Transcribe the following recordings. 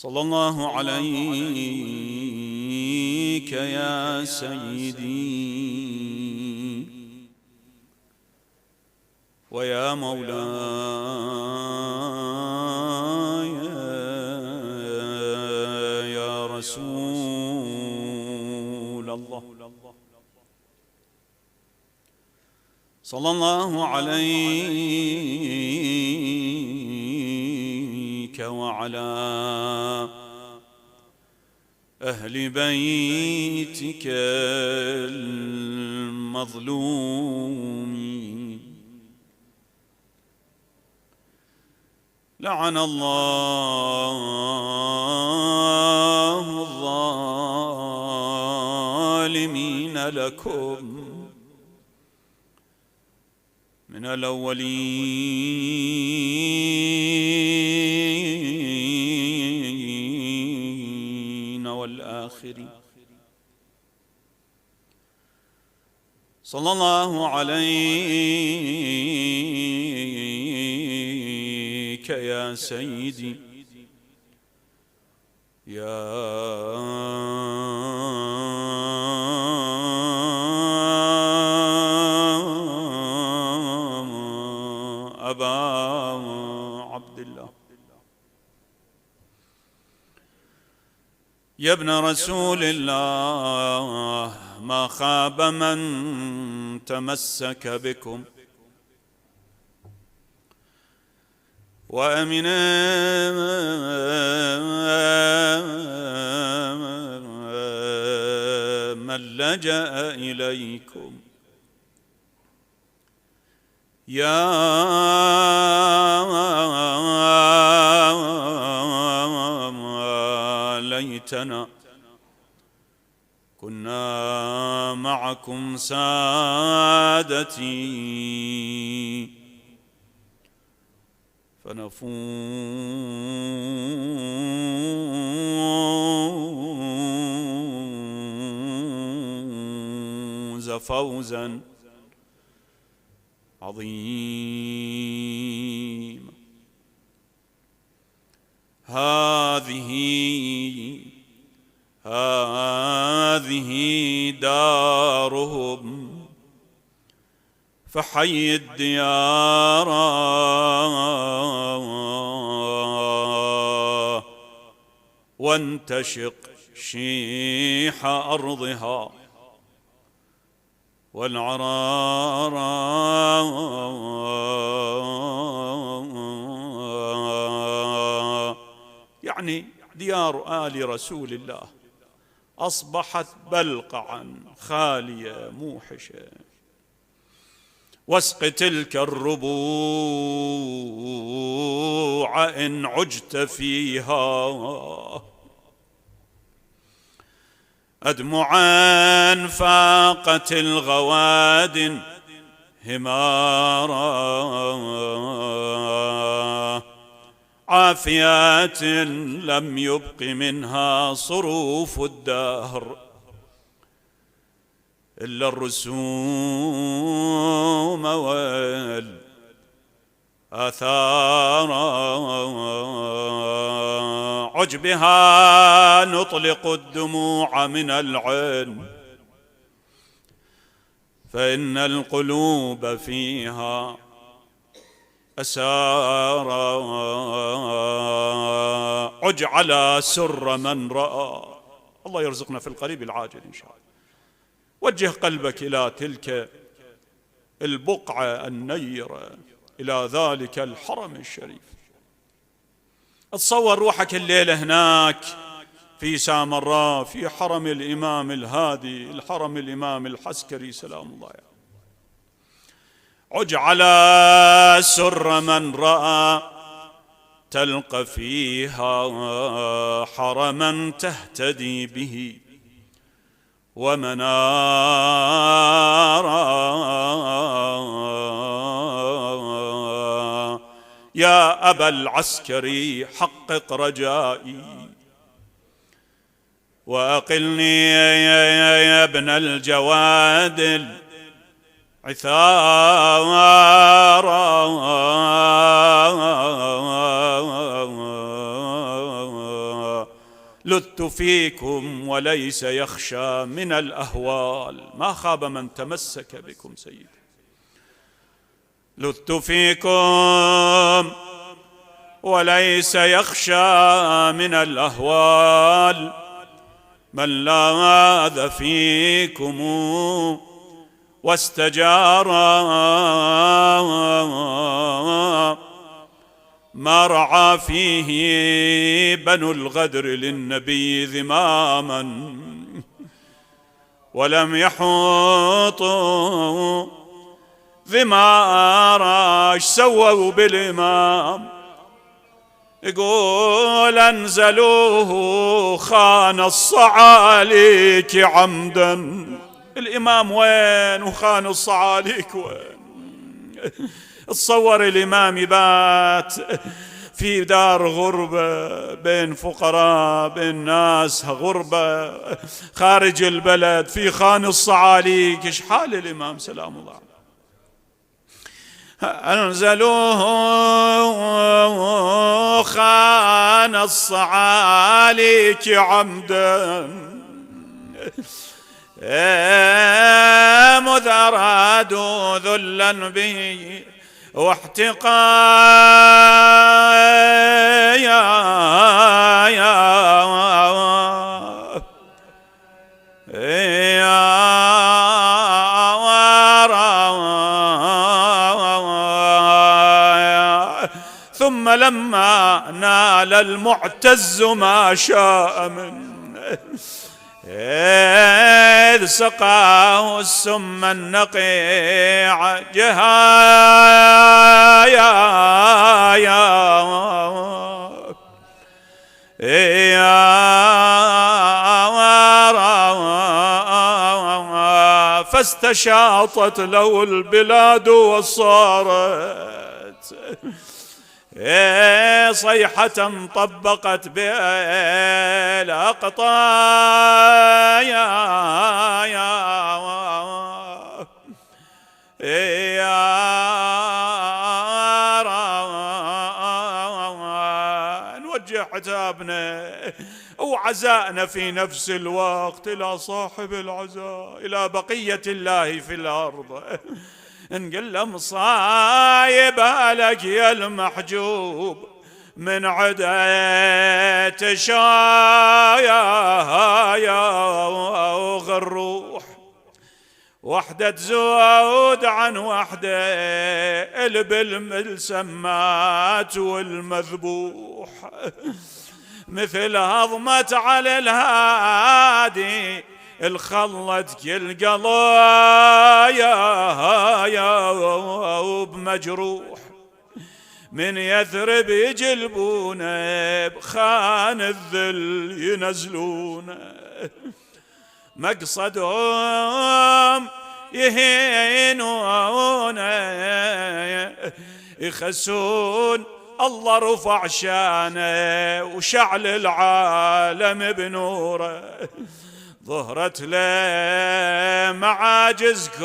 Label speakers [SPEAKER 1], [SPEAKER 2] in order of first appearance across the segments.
[SPEAKER 1] صلى الله عليك يا سيدي ويا مولاي يا رسول الله. صلى الله عليك وعلى أهل بيتك المظلومين. لعن الله الظالمين لكم من الأولين والآخرين. صلى الله عليك يا سيدي يا أبا عبد الله. يا ابن رسول الله ما خاب من تمسك بكم وأمن من لجأ إليكم. يا ليتنا كنا معكم سادتي فنفوز فوزا عظيما. هذه دارهم فحي الديار وانتشق شيح أرضها والعرار يعني ديار آل رسول الله أصبحت بلقعا خالية موحشة. واسق تلك الربوع إن عجت فيها أدمعا فاقت الغواد همارا عافيات لم يبق منها صروف الدهر إلا الرسوم والآثار. عجبها نطلق الدموع من العين فإن القلوب فيها أسارا. عج على سر من رأى. الله يرزقنا في القريب العاجل إن شاء الله. وجه قلبك إلى تلك البقعة النيرة، إلى ذلك الحرم الشريف. تصور روحك الليلة هناك في سامراء في حرم الإمام الهادي، الحرم الإمام الحسكري سلام الله عليه. عج على سر من رأى تلقى فيها حرما تهتدي به ومنارا. يا أبا العسكري حقق رجائي وأقلني يا ابن الجواد عثارا. لذت فيكم وليس يخشى من الأهوال. ما خاب من تمسك بكم سيدي. لذت فيكم وليس يخشى من الأهوال، من لاذ فيكم واستجار ما رعى فيه بنو الغدر للنبي ذماما، ولم يحوطوا ذمارا. ايش سووا بالإمام؟ يقول انزلوه خان الصعاليك عمدا. الإمام وين وخان الصعاليك وين؟ تصور الإمام يبات في دار غربة بين فقراء بين ناس غربة خارج البلد في خان الصعاليك. ايش حال الإمام سلام الله عليه؟ أنزلوه خان الصعاليك عمدا، مذ أرادوا ذلا به ثم لما نال المعتز ما شاء منه إذ سقاه السم النقيع فاستشاطت له البلاد وصارت صيحة طبقت بالأقطاع نوجه عتابنا وعزائنا في نفس الوقت إلى صاحب العزاء، إلى بقية الله في الأرض. نقول له مصايب لك يا المحجوب من عدة شايا وغروح، وحدة تزود عن وحدة بالملسمات والمذبوح، مثل هضمة على الهادي الخلت كل قضايا وبمجروح، من يثرب يجلبونه بخان الذل ينزلونه، مقصدهم يهينونه يخسون الله رفع شانه وشعل العالم بنوره، ظهرت له معاجز كون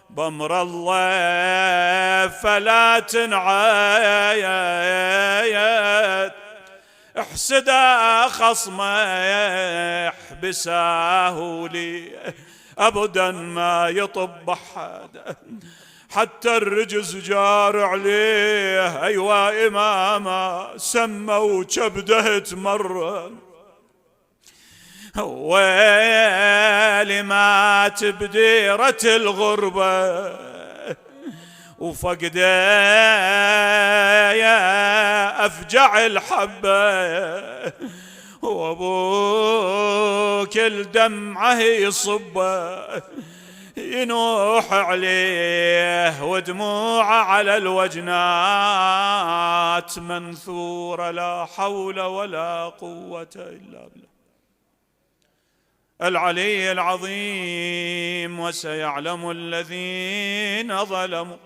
[SPEAKER 1] بأمر الله فلا تنعايد، احسده خصمه احبساه لي أبدا ما يطب أحد، حتى الرجز جار عليه أيوا إماما سموا كبده تمر، ويلي مات بديرة الغربة وفقده يا أفجع الحبة، وابوك الدمعه يصبه ينوح عليه ودموعه على الوجنات منثورة، لا حول ولا قوة إلا بالله العلي العظيم. وسيعلم الذين ظلموا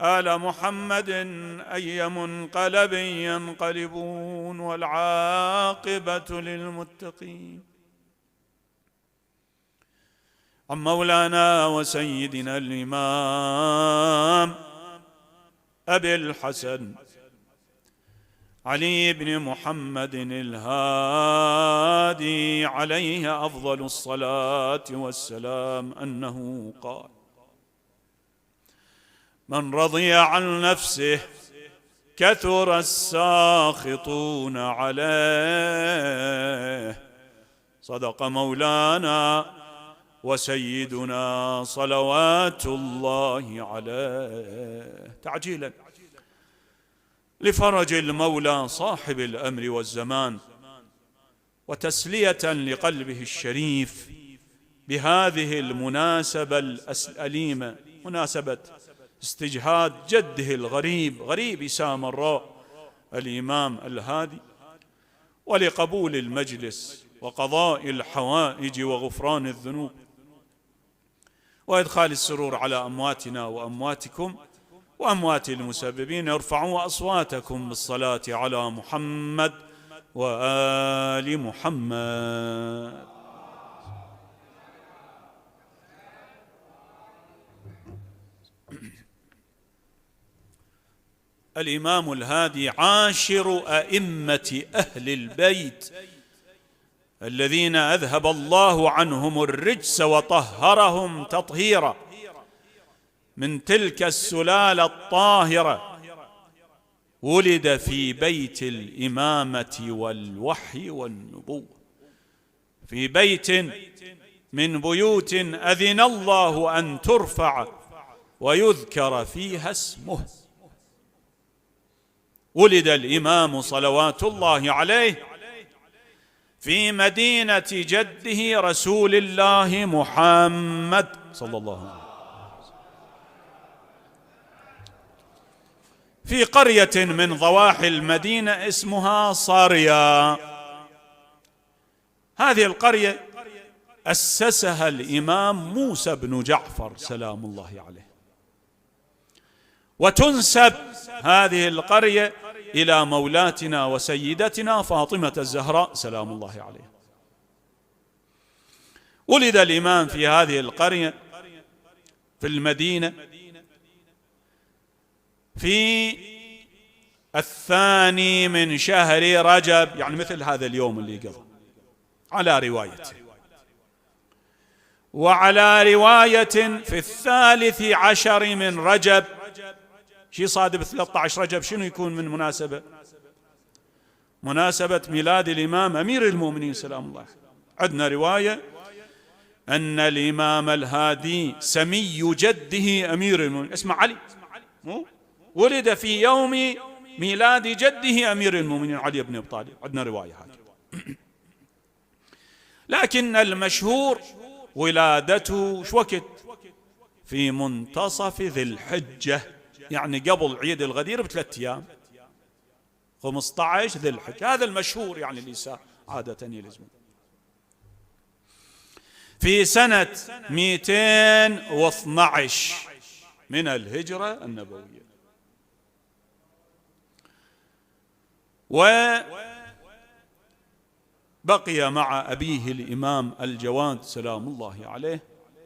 [SPEAKER 1] آل محمد أي منقلب ينقلبون، والعاقبة للمتقين. عن مولانا وسيدنا الإمام أبي الحسن علي بن محمد الهادي عليه أفضل الصلاة والسلام أنه قال: من رضي عن نفسه كثر الساخطون عليه. صدق مولانا وسيدنا صلوات الله عليه. تعجيلا لفرج المولى صاحب الأمر والزمان، وتسلية لقلبه الشريف بهذه المناسبة الأليمة، مناسبة استجهاد جده الغريب، غريب سامراء الإمام الهادي، ولقبول المجلس وقضاء الحوائج وغفران الذنوب، وإدخال السرور على أمواتنا وأمواتكم وأموات المسببين. ارفعوا أصواتكم بالصلاة على محمد وآل محمد. الإمام الهادي عاشر أئمة أهل البيت الذين أذهب الله عنهم الرجس وطهرهم تطهيرا، من تلك السلالة الطاهرة. ولد في بيت الإمامة والوحي والنبوة، في بيت من بيوت أذن الله أن ترفع ويذكر فيها اسمه. ولد الإمام صلوات الله عليه في مدينة جده رسول الله محمد صلى الله عليه وسلم، في قرية من ضواحي المدينة اسمها صاريا. هذه القرية أسسها الإمام موسى بن جعفر سلام الله عليه، وتنسب هذه القرية إلى مولاتنا وسيدتنا فاطمة الزهراء سلام الله عليها. ولد الإمام في هذه القرية في المدينة في 2 من شهر رجب، يعني مثل هذا اليوم اللي قضى على روايته، وعلى رواية في 13 من رجب. شي صادف 13 رجب شنو يكون من مناسبة؟ مناسبة ميلاد الإمام أمير المؤمنين سلام الله. عندنا رواية أن الإمام الهادي سمي جده أمير المؤمنين اسمه علي، ولد في يوم ميلاد جده أمير المؤمنين علي بن أبي طالب. عندنا رواية هذه، لكن المشهور ولادته شو وقت؟ في منتصف ذي الحجة، يعني قبل عيد الغدير ب3 أيام، 15 ذي الحجة. هذا المشهور يعني اللي عادة يلزمه. في سنة 212 من الهجرة النبوية. وبقي مع أبيه الإمام الجواد سلام الله عليه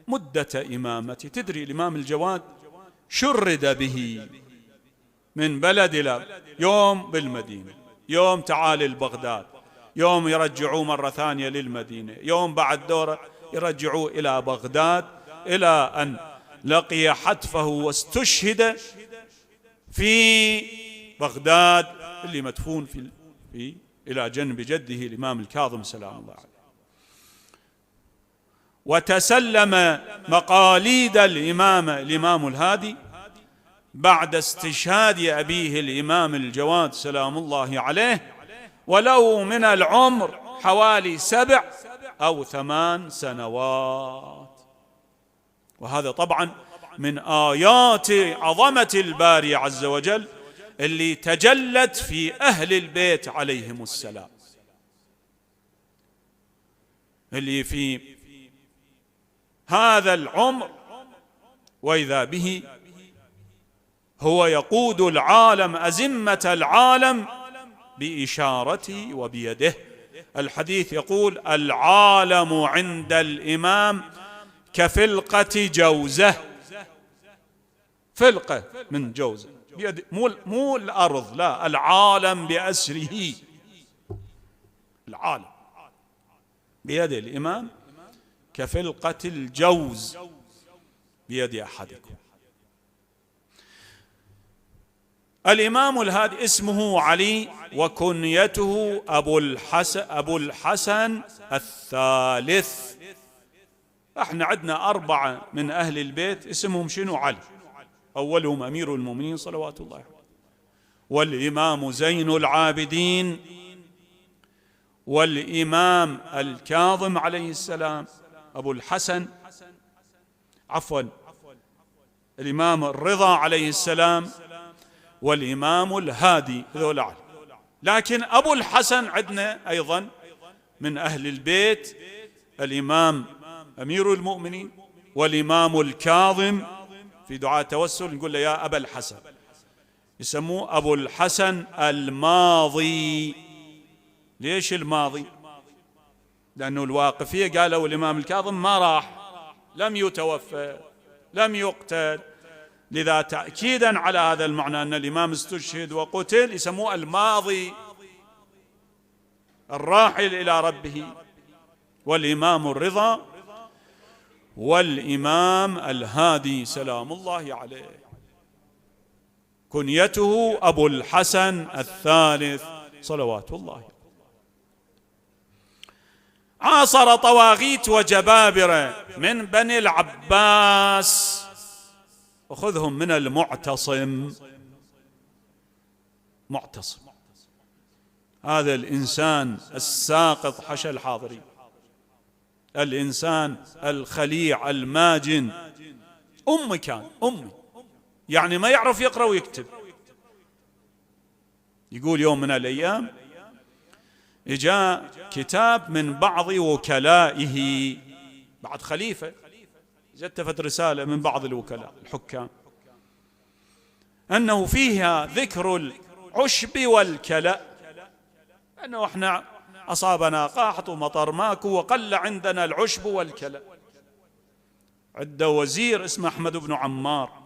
[SPEAKER 1] مدة إمامته. تدري الإمام الجواد شرد به من بلد إلى يوم بالمدينة، يوم تعال لبغداد، يوم يرجعوه مرة ثانية للمدينة، يوم بعد دورة يرجعوه إلى بغداد، إلى أن لقي حتفه واستشهد في بغداد اللي مدفون في إلى جنب جده الإمام الكاظم سلام الله عليه. وتسلم مقاليد الإمام الهادي بعد استشهاد أبيه الإمام الجواد سلام الله عليه، ولو من العمر حوالي 7 أو 8 سنوات. وهذا طبعا من آيات عظمة الباري عز وجل اللي تجلت في أهل البيت عليهم السلام، اللي في هذا العمر وإذا به هو يقود العالم، أزمة العالم بإشارته وبيده. الحديث يقول: العالم عند الإمام كفلقة جوزة، فلقة من جوزة بيد، مو الأرض، لا، العالم بأسره، العالم بيد الإمام كفلقة الجوز بيد أحدكم. الإمام الهادي اسمه علي وكنيته أبو الحسن الثالث. احنا عندنا 4 من أهل البيت اسمهم شنو؟ علي، أولهم أمير المؤمنين صلوات الله عليه، والإمام زين العابدين، والإمام الكاظم عليه السلام، أبو الحسن، الإمام الرضا عليه السلام، والإمام الهادي، هذول علي. لكن أبو الحسن عندنا أيضا من أهل البيت الإمام أمير المؤمنين، والإمام الكاظم، في دعاء التوسل نقول له يا أبا الحسن، يسموه أبو الحسن الماضي. ليش الماضي؟ لأنه الواقفية قالوا الإمام الكاظم ما راح، لم يتوفى، لم يقتل، لذا تأكيدا على هذا المعنى أن الإمام استشهد وقتل يسموه الماضي الراحل إلى ربه. والإمام الرضا والإمام الهادي سلام الله عليه كنيته أبو الحسن الثالث صلوات الله. عاصر طواغيت وجبابرة من بني العباس، وخذهم من المعتصم. معتصم هذا الإنسان الساقط حشى الحاضرين، الإنسان الخليع الماجن، كان أمي يعني ما يعرف يقرأ ويكتب. يقول يوم من الأيام جاء كتاب من بعض وكلائه، بعد خليفة جتفت رسالة من بعض الوكلاء الحكام أنه فيها ذكر العشب والكلأ، أنه احنا أصابنا قاحط ومطر ماكو وقل عندنا العشب والكلأ. عنده وزير اسمه أحمد بن عمار،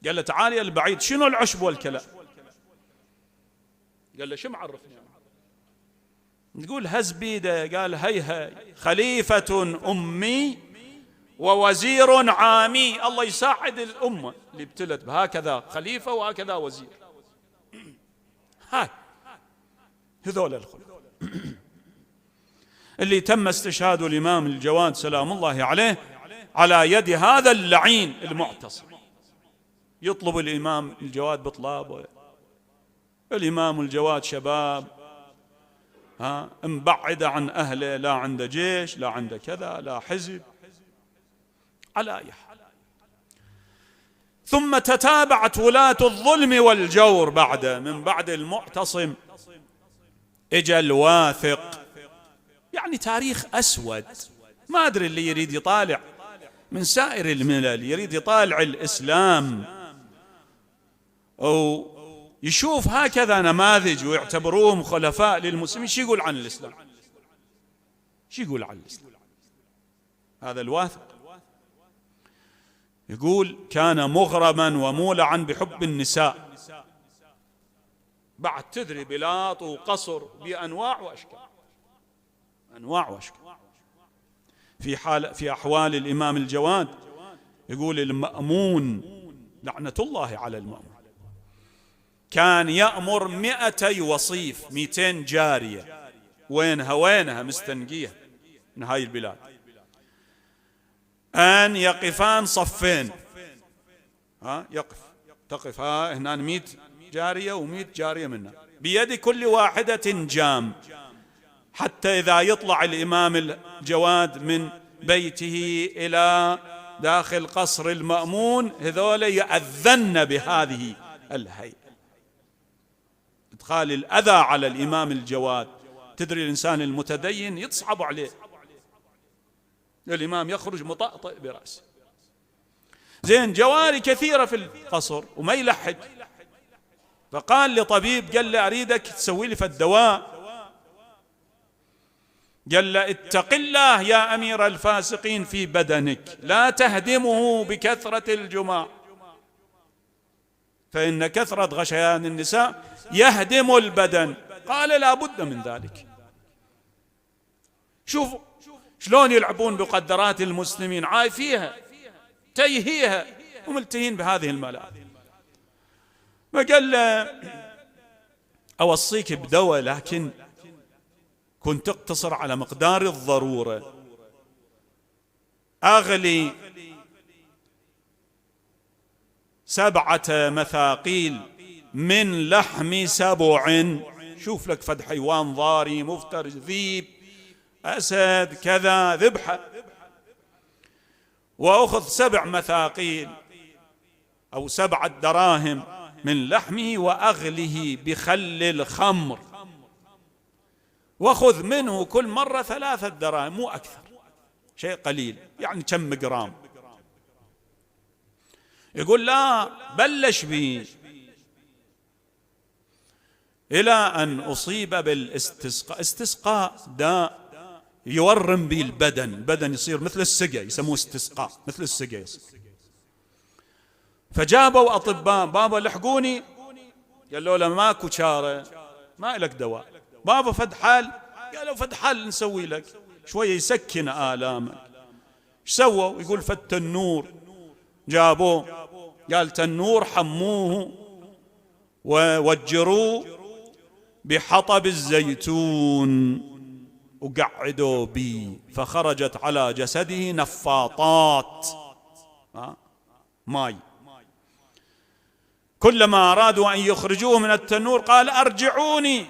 [SPEAKER 1] قال له تعال يا البعيد شنو العشب والكلأ؟ قال له شو معرفني؟ نقول هز بيده، قال هي خليفة أمي ووزير عامي، الله يساعد الأمة اللي ابتلت بهكذا خليفة وهكذا وزير. هذول الخلق اللي تم استشهاد الإمام الجواد سلام الله عليه على يد هذا اللعين المعتصم. يطلب الإمام الجواد بطلاب، الإمام الجواد شباب مبعد عن أهله، لا عنده جيش، لا عنده كذا، لا حزب، على أي حال. ثم تتابعت ولاة الظلم والجور بعده، من بعد المعتصم اجى الواثق. يعني تاريخ أسود، ما أدري اللي يريد يطالع من سائر الملل، يريد يطالع الإسلام أو يشوف هكذا نماذج ويعتبروهم خلفاء للمسلمين، شو يقول عن الإسلام؟ شو يقول عن الإسلام هذا الواثق؟ يقول كان مغرما ومولعا بحب النساء، بعد تدري بلاط وقصر بأنواع وأشكال، أنواع وأشكال. في أحوال الإمام الجواد يقول المأمون لعنة الله على المأمون كان يأمر 200 وصيف، 200 جارية، وينها مستنقية من هاي البلاد، أن يقفان صفين، تقف هنا 100 جارية و100 جارية منها، بيد كل واحدة جام، حتى إذا يطلع الإمام الجواد من بيته إلى داخل قصر المأمون هذول يأذن بهذه الهيئة. إدخال الأذى على الإمام الجواد، تدري الإنسان المتدين يتصعب عليه، الإمام يخرج مطأطئ برأسه. زين جواري كثيرة في القصر وما يلحق، فقال لطبيب، قال له أريدك تسوي لي فالدواء، قال له اتق الله يا أمير الفاسقين في بدنك، لا تهدمه بكثرة الجماع. فإن كثرة غشيان النساء يهدم البدن. قال لا بد من ذلك. شوفوا شلون يلعبون بقدرات المسلمين، عايفيها تيهيها وملتهين بهذه الملاذ. فقال له أوصيك بدواء لكن كنت تقتصر على مقدار الضرورة. أغلي 7 مثاقيل من لحم سبع. شوف لك فد حيوان ضاري مفترس، ذيب، أسد، كذا، ذبحة، وأخذ 7 مثاقيل أو 7 دراهم من لحمه وأغله بخل الخمر، وخذ منه كل مرة 3 دراهم، مو أكثر، شيء قليل، يعني كم جرام. يقول لا، بلش بي إلى أن أصيب بالاستسقاء. استسقاء داء يورم به البدن يصير مثل السقى، يسموه استسقاء، مثل السقى يصير. فجابوا أطباء، بابا لحقوني، قالوا له ماكو شارة، ما لك دواء. بابا فد حل، قالوا فد حل نسوي لك شوية يسكن آلامك. ايش سووا؟ يقول فد تنور جابوه، قال تنور حموه ووجروه بحطب الزيتون وقعدوا بي، فخرجت على جسده نفاطات ماي. كلما أرادوا أن يخرجوه من التنور قال أرجعوني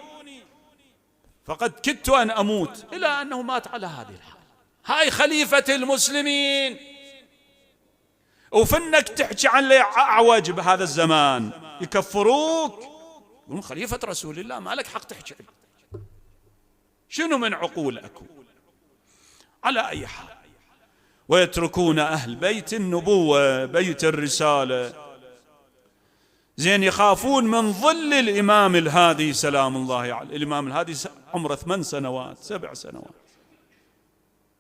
[SPEAKER 1] فقد كدت أن أموت، إلى أنه مات على هذه الحال. هاي خليفة المسلمين، وفنك تحكي عن اللي أعوج بهذا الزمان يكفروك، يقولون خليفة رسول الله ما لك حق تحكي. شنو من عقول أكو؟ على أي حال، ويتركون أهل بيت النبوة، بيت الرسالة، زين يخافون من ظل الإمام الهادي سلام الله عليه. الإمام الهادي عمره 8 سنوات 7 سنوات،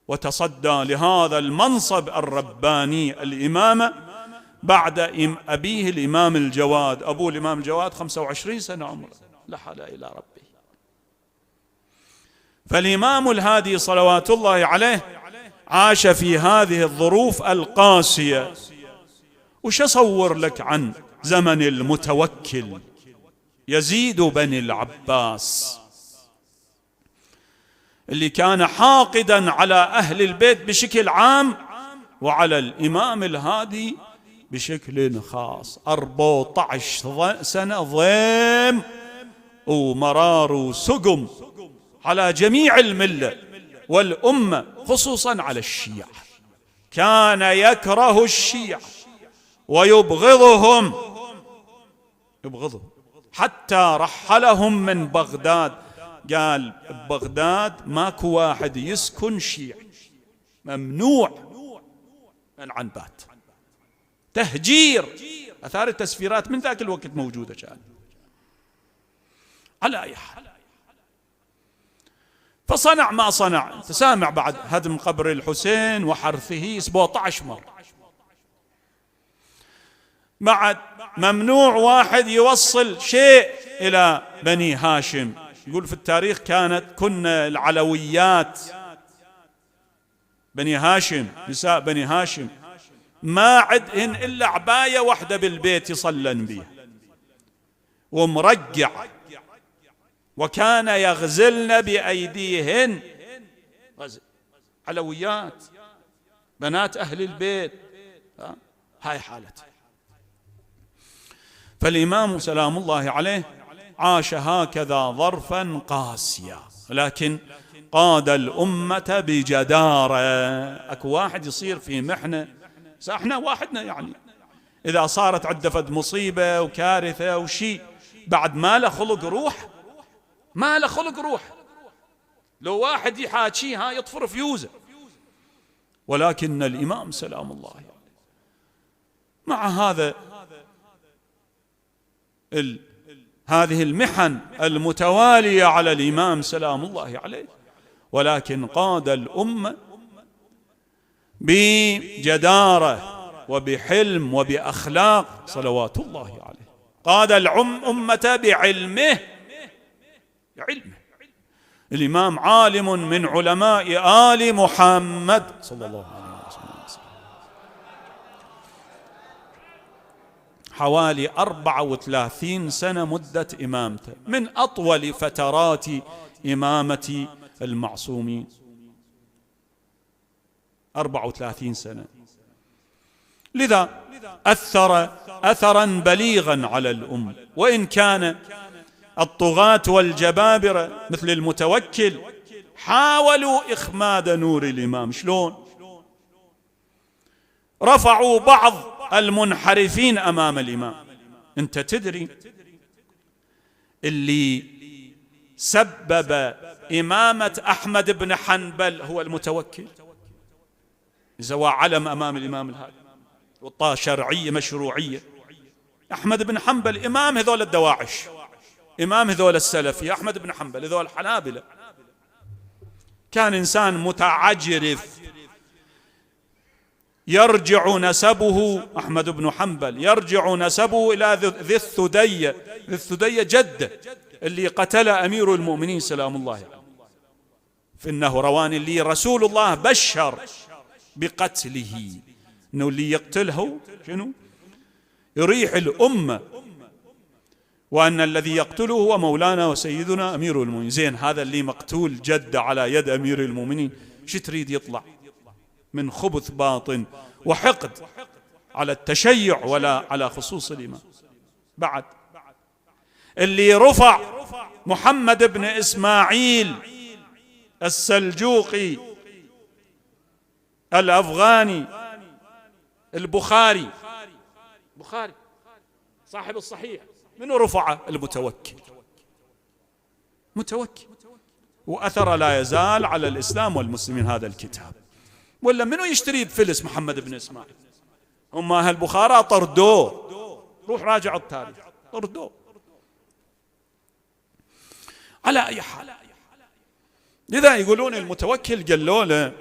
[SPEAKER 1] وتصدى لهذا المنصب الرباني الإمامة بعد أبيه الإمام الجواد. أبوه الإمام الجواد 25 سنة عمره، لحل إلى ربه. فالإمام الهادي صلوات الله عليه عاش في هذه الظروف القاسية. وش أصور لك عن زمن المتوكل يزيد بن العباس، اللي كان حاقدا على أهل البيت بشكل عام وعلى الإمام الهادي بشكل خاص. 14 سنة ضيم ومرار وسقم على جميع الملة والأمة، خصوصا على الشيعة. كان يكره الشيعة ويبغضهم، حتى رحلهم من بغداد. قال ببغداد ماكو واحد يسكن شيعي، ممنوع من عنبات، تهجير. أثار التسفيرات من ذاك الوقت موجودة كان. على أي حال، فصنع ما صنع. تسامع بعد هدم قبر الحسين وحرثه 17 مرة. بعد ممنوع واحد يوصل شيء إلى بني هاشم. يقول في التاريخ كنا العلويات بني هاشم، نساء بني هاشم ما عدهن إلا عباية واحدة بالبيت يصلن بها ومرقع، وكان يغزلن بأيديهن. علويات بنات أهل البيت، هاي حالته. فالإمام سلام الله عليه عاش هكذا ظرفا قاسيا، لكن قاد الأمة بجدارة. أكو واحد يصير في محنة، احنا واحدنا يعني إذا صارت عند فد مصيبة وكارثة وشيء بعد ما له خلق روح، ما له خلق روح. لو واحد يحاكيها يطفر فيوزه. ولكن الإمام سلام الله عليه مع هذه المحن المتوالية على الإمام سلام الله عليه، ولكن قاد الأمة بجدارة وبحلم وبأخلاق صلوات الله عليه. قاد الأمة بعلمه. الإمام عالم من علماء آل محمد صلى الله عليه وسلم، حوالي 34 سنة مدة إمامته، من أطول فترات إمامة المعصومين، 34 سنة. لذا أثر أثرا بليغا على الأمة، وإن كان الطغاة والجبابرة مثل المتوكل حاولوا إخماد نور الإمام. شلون؟ رفعوا بعض المنحرفين أمام الإمام. أنت تدري اللي سبب إمامة أحمد بن حنبل هو المتوكل، زوى علم أمام الإمام الهادي وطاه شرعية مشروعية. أحمد بن حنبل إمام هذول الدواعش، إمام هذول السلفي. أحمد بن حنبل هذول الحنابلة، كان إنسان متعجرف، يرجع نسبه أحمد بن حنبل يرجع نسبه إلى ذي الثدية. ذي الثدية جده اللي قتل أمير المؤمنين سلام الله عليه في النهروان، اللي رسول الله بشر بقتله، إنه اللي يقتله شنو؟ يريح الأمة، وأن الذي يقتله هو مولانا وسيدنا أمير المؤمنين. زين، هذا اللي مقتول جد على يد أمير المؤمنين، شو تريد يطلع من خبث باطن وحقد على التشيع ولا على خصوص الإمام؟ بعد اللي رفع محمد بن إسماعيل السلجوقي الأفغاني البخاري صاحب الصحيح، منو رفعه؟ المتوكل. متوكل، وأثر لا يزال على الإسلام والمسلمين هذا الكتاب. ولا منو يشتري بفلس محمد بن إسماعيل؟ هم أهل بخارى طردوه، روح راجع التاريخ، طردوه. على أي حال، لذا يقولون المتوكل قالوا له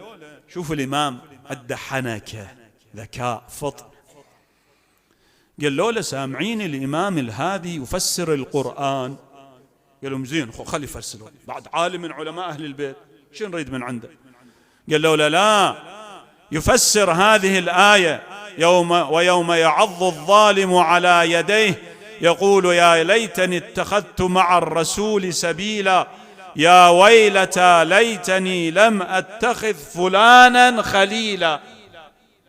[SPEAKER 1] شوف الإمام عنده حنكة، ذكاء، فطن. قالوا له سامعين الإمام الهادي يفسر القرآن؟ قالوا زين، خلي يفسرون، بعد عالم من علماء أهل البيت، شو نريد من عنده؟ قالوا له لا، يفسر هذه الآية ويوم يعض الظالم على يديه يقول يا ليتني اتخذت مع الرسول سبيلا، يا ويلتى ليتني لم أتخذ فلانا خليلا.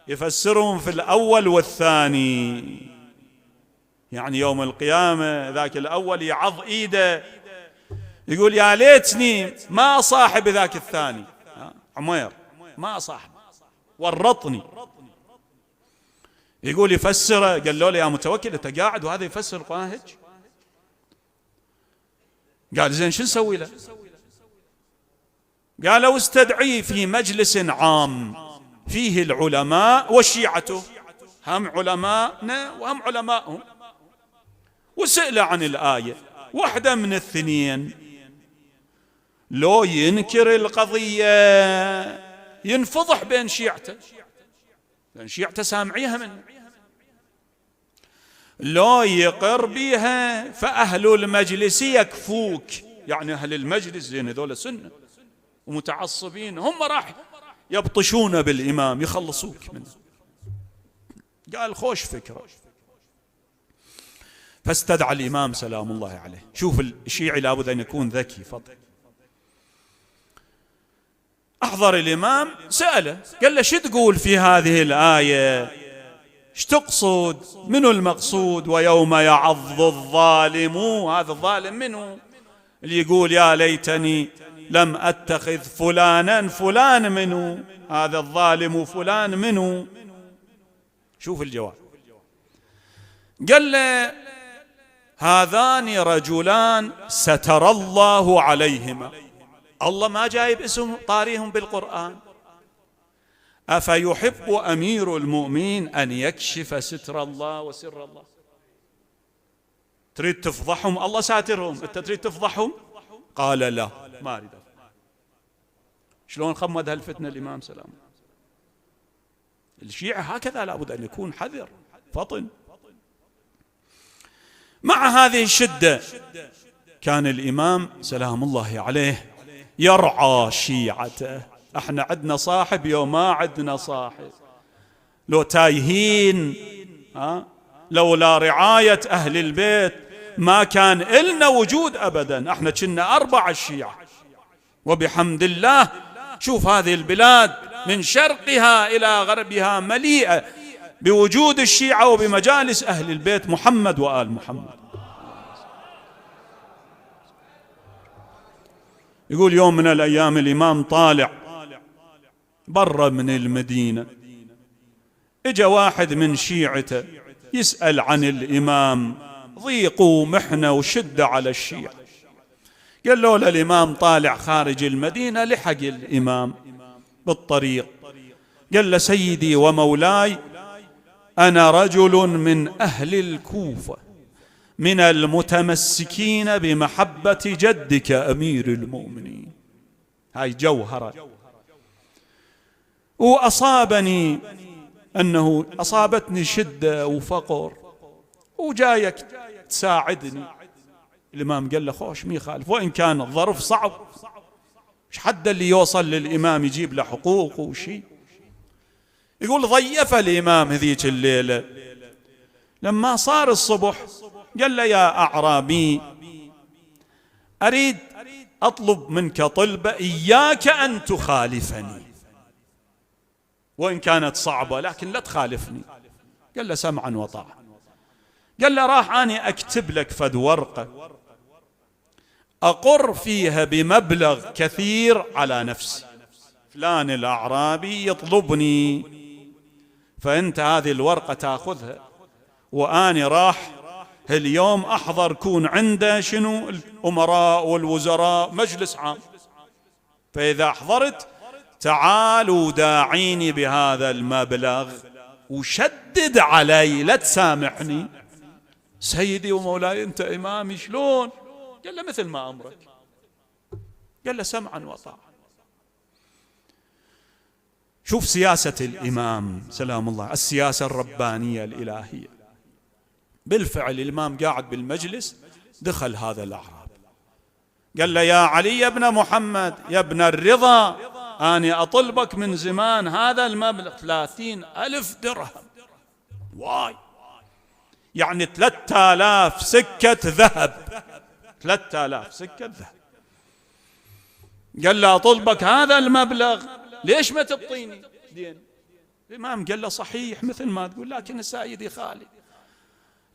[SPEAKER 1] يفسرهم في الأول والثاني، يعني يوم القيامة ذاك الأول يعض إيده يقول يا ليتني ما صاحب ذاك الثاني عمير، ما صاحب، ورطني. يقول يفسره، قال له يا متوكل أنت قاعد وهذا يفسر القرآن هيك؟ قال زين شو نسوي له؟ قالوا استدعيه في مجلس عام فيه العلماء وشيعته، هم علماءنا وهم علماءهم، وسئل عن الآية. واحدة من الاثنين، لو ينكر القضية ينفضح بين شيعته، لأن شيعته سامعيها منه، لو يقر بها فأهل المجلس يكفوك، يعني أهل المجلس زين هذول سنة ومتعصبين، هم راح يبطشون بالإمام يخلصوك منه. قال خوش فكرة. فاستدعى الإمام سلام الله عليه. شوف الشيعي لابد أن يكون ذكي فضل. أحضر الإمام، سأله، قال له شو تقول في هذه الآية؟ ايش تقصد؟ منو المقصود؟ ويوم يعض الظالم، هذا الظالم منه؟ اللي يقول يا ليتني لم أتخذ فلانا، فلان منه؟ هذا الظالم فلان منه؟ شوف الجواب. قال له هذان رجلان ستر الله عليهما، الله ما جايب اسم طاريهم بالقرآن. أفيحب أمير المؤمنين أن يكشف ستر الله وسر الله؟ تريد تفضحهم؟ الله ساترهم، أنت تريد تفضحهم؟ قال لا، ما أريد. شلون خمد هالفتنة الإمام سلام؟ الشيعة هكذا لابد أن يكون حذر، فطن. مع هذه الشدة كان الإمام سلام الله عليه يرعى شيعته. احنا عندنا صاحب يوم ما عندنا صاحب، لو تايهين لولا رعاية أهل البيت ما كان إلنا وجود أبدا. احنا كنا 4 الشيعة، وبحمد الله شوف هذه البلاد من شرقها إلى غربها مليئة بوجود الشيعة وبمجالس أهل البيت محمد وآل محمد. يقول يوم من الأيام الإمام طالع برا من المدينة، اجا واحد من شيعته يسأل عن الإمام، ضيق ومحنة وشدة على الشيعة. قال له الإمام طالع خارج المدينة، لحق الإمام بالطريق، قال له سيدي ومولاي أنا رجل من أهل الكوفة من المتمسكين بمحبة جدك أمير المؤمنين. هاي جوهرة. وأصابني أنه أصابتني شدة وفقر وجايك تساعدني. الإمام قال له خوش مي خالف، وإن كان الظرف صعب، مش حد اللي يوصل للإمام يجيب له حقوق وشي. يقول ضيف الإمام هذيك الليلة، لما صار الصبح قال له يا أعرابي أريد أطلب منك طلبة، إياك أن تخالفني، وإن كانت صعبة لكن لا تخالفني. قال له سمعا وطاعة. قال له راح أنا أكتب لك فد ورقة أقر فيها بمبلغ كثير على نفسي، فلان الأعرابي يطلبني، فأنت هذه الورقة تأخذها، وأنا راح اليوم أحضر كون عنده شنو الأمراء والوزراء مجلس عام، فإذا أحضرت تعال وداعيني بهذا المبلغ وشدد علي لا تسامحني. سيدي ومولاي أنت إمامي شلون؟ قال له مثل ما أمرك. قال له سمعا وطاعة. شوف سياسة الإمام سلام الله، السياسة الربانية الإلهية. بالفعل الإمام قاعد بالمجلس، دخل هذا الأعراب قال له يا علي يا ابن محمد يا ابن الرضا، أنا أطلبك من زمان هذا المبلغ 30,000 درهم. واي، يعني 3000 سكة ذهب، 3000 سكة ذهب. قال له أطلبك هذا المبلغ، ليش ما تبطيني دين؟ الإمام قال له صحيح مثل ما تقول، لكن السيدي خالي.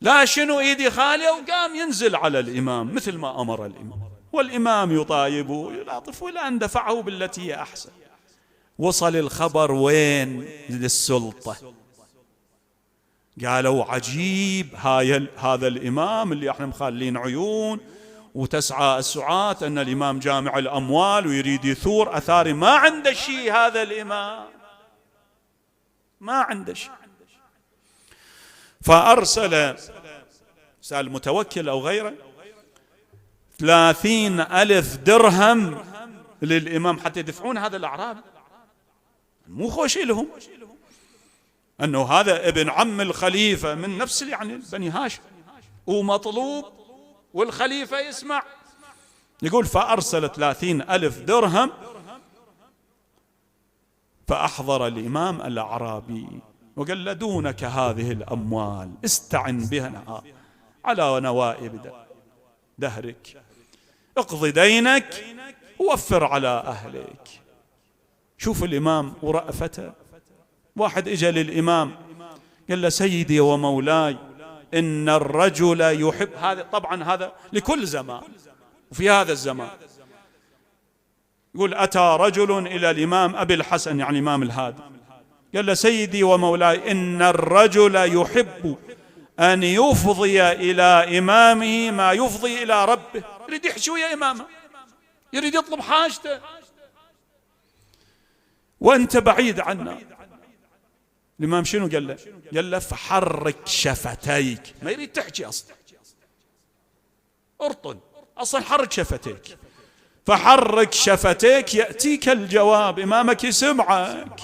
[SPEAKER 1] لا شنو ايدي خالية، وقام ينزل على الإمام مثل ما أمر الإمام، والإمام يطايبه ويلاطف ولا اندفعه بالتي هي أحسن. وصل الخبر وين؟ للسلطة. قالوا عجيب هذا الإمام اللي احنا مخالين عيون وتسعى السعاة أن الإمام جامع الأموال ويريد يثور أثاري، ما عنده شيء هذا الإمام، ما عنده شيء. فأرسل سأل متوكل أو غيره 30,000 درهم للإمام حتى يدفعون هذا الأعراب. مو خوش لهم أنه هذا ابن عم الخليفة من نفس يعني بني هاشم ومطلوب والخليفة يسمع. يقول فأرسل 30,000 درهم، فأحضر الإمام الأعرابي وقال له دونك هذه الأموال استعن بها على نوائب دهرك، اقضي دينك ووفر على أهلك. شوف الإمام ورأفته. واحد إجا للإمام قال له سيدي ومولاي إن الرجل يحب، هذا طبعا هذا لكل زمان، وفي هذا الزمان يقول أتى رجل إلى الإمام أبي الحسن يعني الإمام الهادي، قال له سيدي ومولاي إن الرجل يحب أن يفضي إلى إمامه ما يفضي إلى ربه. يريد يحشي ويا إمامه، يريد يطلب حاجته وأنت بعيد عنا. الإمام شنو قال له؟ قال له فحرك شفتيك. ما يريد تحكي أصلا، ارطن أصلا، حرك شفتيك. فحرك شفتيك يأتيك الجواب، إمامك يسمعك.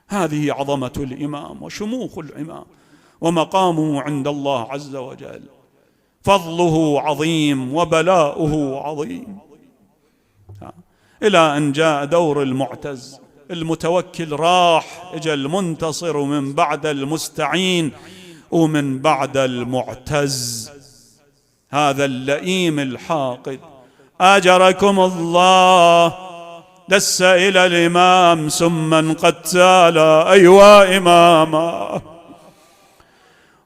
[SPEAKER 1] هذه عظمة الإمام وشموخ الإمام ومقامه عند الله عز وجل، فضله عظيم وبلاؤه عظيم. إلى أن جاء دور المعتز، المتوكل راح، اجى المنتصر ومن بعد المستعين ومن بعد المعتز، هذا اللئيم الحاقد. أجركم الله. دس إلى الإمام ثم قد تالا أيوا إماما،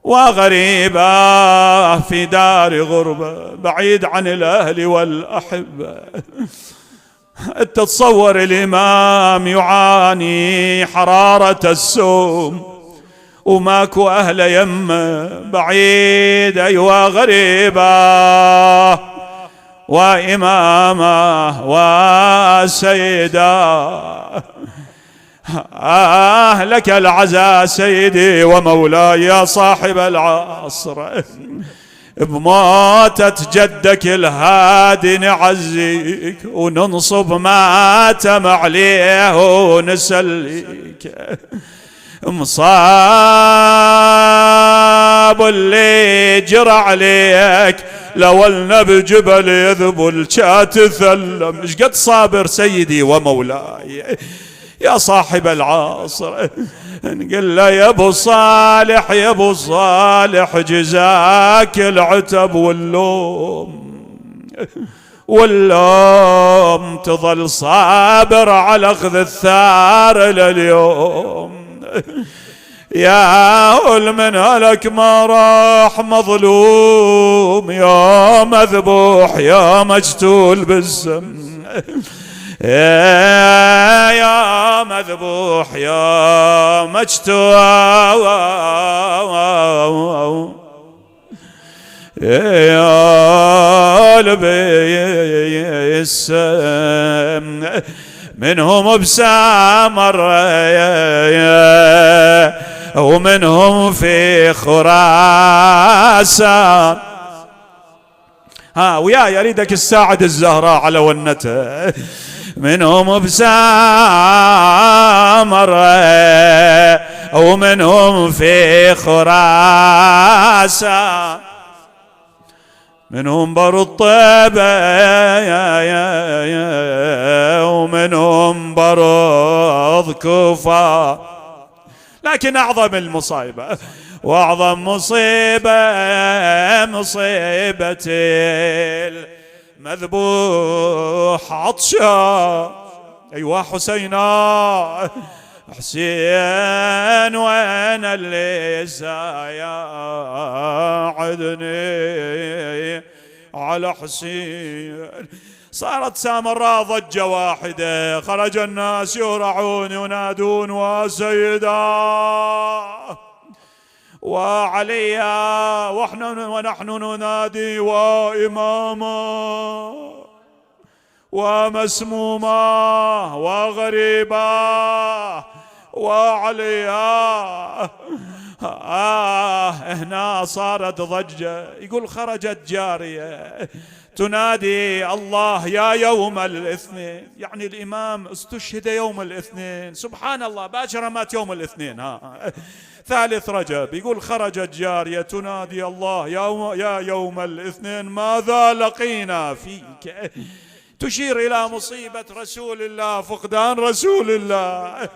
[SPEAKER 1] وغريبا في دار غربة بعيد عن الأهل والأحبة. تتصور الإمام يعاني حرارة السوم وماكو أهل يمه، بعيد أيوا غريبا وإمامه وسيدا. لك العزاء سيدي ومولاي يا صاحب العصر، بموتة جدك الهادي نعزيك وننصب ماتم عليه ونسليك. مصاب اللي جرى عليك لولنا بجبل يذبل كات ثلم. ايش قد صابر سيدي ومولاي يا صاحب العصر. نقول له يا ابو صالح يا ابو صالح جزاك العتب واللوم تظل صابر على اخذ الثار لليوم. يا هل من هلك ما راح مظلوم، يا مذبوح يا مجتول بالسم. يا مذبوح يا مجتول يا البيسم، منهم بسامر ومنهم في خراسان. وياي اريدك الساعد الزهراء على ونته. منهم بسامر ومنهم في خراسان، منهم بر الطيبة ومنهم برض كوفة. لكن أعظم المصيبة وأعظم مصيبة المذبوح عطشان. أيوة حسينا حسين وين اللي ساعدني على حسين. صارت سامراء ضجة واحدة، خرج الناس يرعون ينادون وسيدا وعليا ونحن ننادي وإماما ومسموما وغريبا وعليا. هنا صارت ضجة. يقول خرجت جارية تنادي الله يا يوم الاثنين، يعني الإمام استشهد يوم الاثنين، سبحان الله باكر مات يوم الاثنين ثالث رجب. يقول خرجت جارية تنادي الله يا يوم الاثنين ماذا لقينا فيك، تشير إلى مصيبة رسول الله، فقدان رسول الله.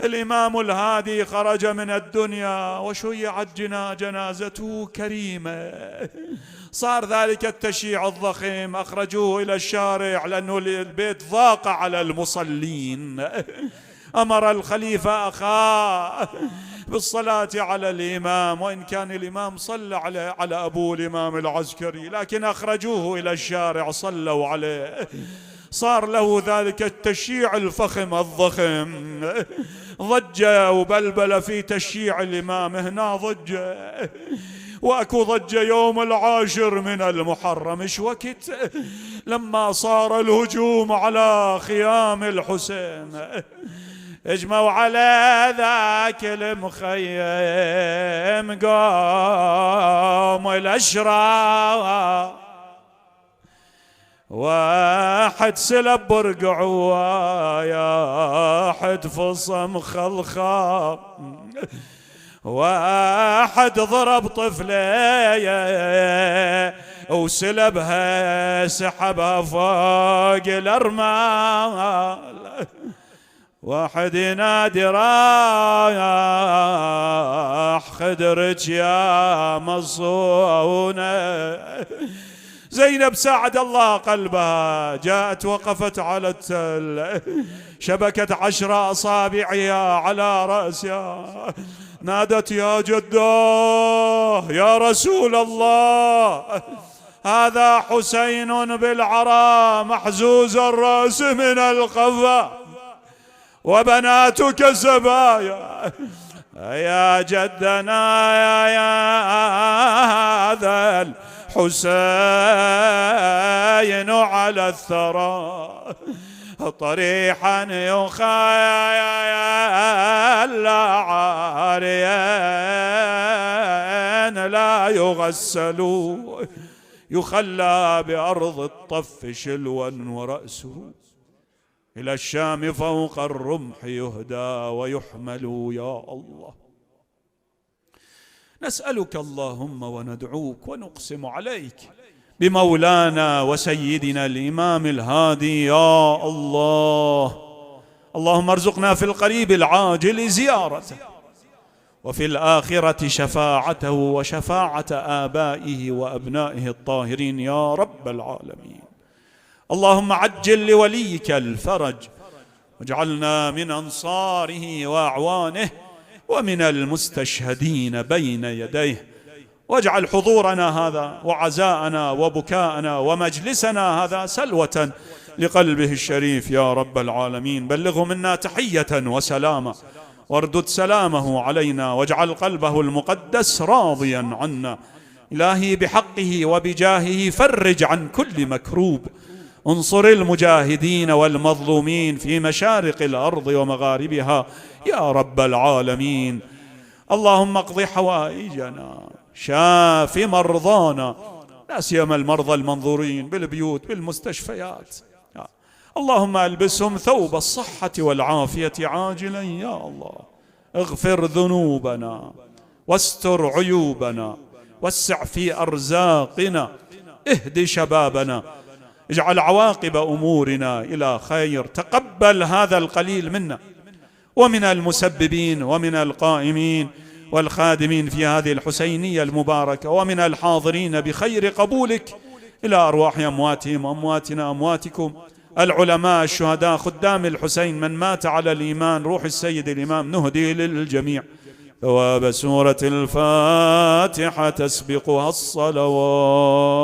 [SPEAKER 1] الإمام الهادي خرج من الدنيا وشيعت جنازته كريمة. صار ذلك التشييع الضخم، أخرجوه إلى الشارع لأنه البيت ضاق على المصلين. أمر الخليفة أخاه بالصلاة على الإمام، وإن كان الإمام صلى على أبوه الإمام العسكري، لكن أخرجوه إلى الشارع صلوا عليه. صار له ذلك التشييع الفخم الضخم. ضجة وبلبلة في تشييع الإمام. هنا ضجة واكو ضجة يوم 10 من المحرم. ايش وقت؟ لما صار الهجوم على خيام الحسين، اجمعوا على ذاك المخيم قوم الاشرار، واحد سلب برقع ويا حد فصم خلخام، واحد ضرب طفلة وسلبها سحبها فوق الأرمال، واحد ينادي راح خدرك يا مصونة. زينب ساعد الله قلبها، جاءت وقفت على التل، شبكت 10 أصابعها على رأسها، نادت يا جداه يا رسول الله، هذا حسين بالعرى محزوز الرأس من القفا وبناتك سبايا، يا جدنا يا هذا الحسين على الثرى طريحا يخلى عاريا لا يغسل، يخلى بأرض الطف شلوا ورأسه إلى الشام فوق الرمح يهدى ويحمل. يا الله نسألك اللهم وندعوك ونقسم عليك بمولانا وسيدنا الإمام الهادي يا الله، اللهم ارزقنا في القريب العاجل زيارته، وفي الآخرة شفاعته وشفاعة آبائه وأبنائه الطاهرين يا رب العالمين. اللهم عجل لوليك الفرج، واجعلنا من أنصاره وأعوانه ومن المستشهدين بين يديه، واجعل حضورنا هذا وعزاءنا وبكاءنا ومجلسنا هذا سلوة لقلبه الشريف يا رب العالمين. بلغه منا تحية وسلاما، واردد سلامه علينا، واجعل قلبه المقدس راضيا عنا. إلهي بحقه وبجاهه فرج عن كل مكروب، انصر المجاهدين والمظلومين في مشارق الأرض ومغاربها يا رب العالمين. اللهم اقض حوائجنا، شاف مرضانا، لا سيما المرضى المنظورين بالبيوت بالمستشفيات، اللهم البسهم ثوب الصحة والعافية عاجلا يا الله. اغفر ذنوبنا واستر عيوبنا، وسع في أرزاقنا، اهد شبابنا، اجعل عواقب أمورنا إلى خير. تقبل هذا القليل منا ومن المسببين ومن القائمين والخادمين في هذه الحسينية المباركة، ومن الحاضرين بخير قبولك، إلى أرواح أمواتهم أمواتنا أمواتكم، العلماء الشهداء خدام الحسين، من مات على الإيمان، روح السيد الإمام، نهدي للجميع ثواب سورة الفاتحة تسبقها الصلوات.